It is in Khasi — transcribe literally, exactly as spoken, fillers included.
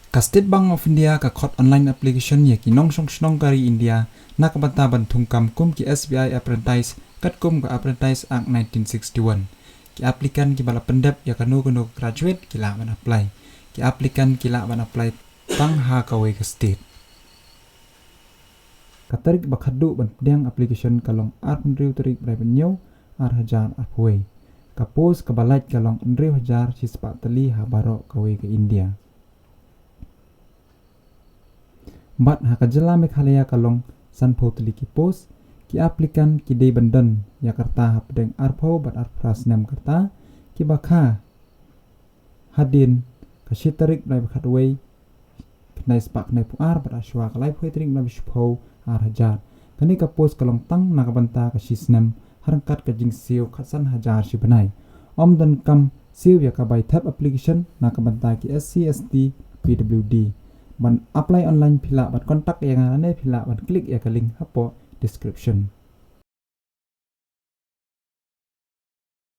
Ka State Bank of India ka khot online application ïa ki nongshong shnong ka ri India na ka bynta ban thungkam kum ki S B I apprentice katkum ka Apprentice Act nineteen sixty-one. Ki applicant kiba la pyndep ïa kano kano ka graduate ki lah ban apply. Ki applicant ki lah ban apply tang ha kawei ka state. Ka tarik ba khatduh ban pdiang application ka long arphew hynriew tarik bnai ba hynñiew, ar hajar arphew wei. Ka post kaba lait ka long hynriew hajar shispah tylli ha baroh kawei ka India. Bad ha ka jylla Meghalaya ka long sanphew tylli ki post. Ki applicant ki dei ban don ïa ka rta hapdeng arphew bad arphew phra snem ka rta, kiba kha hadien ka shi tarik bnai ba khatwei, khyndai spah khyndai phew ar bad ha shuwa ka laiphew tarik bnai ba shiphew, ar hajar. Kane ka post ka long tang na ka bynta ka shi snem, ha ryngkat ka jingsiew khatsan hajar shi bnai. Ym donkam siew ïa ka bai thep application na ka bynta ki S C, S T, P W D. Ban apply online phi lah ban contact ïa nga ne phi lah ban click ïa ka link hapoh description.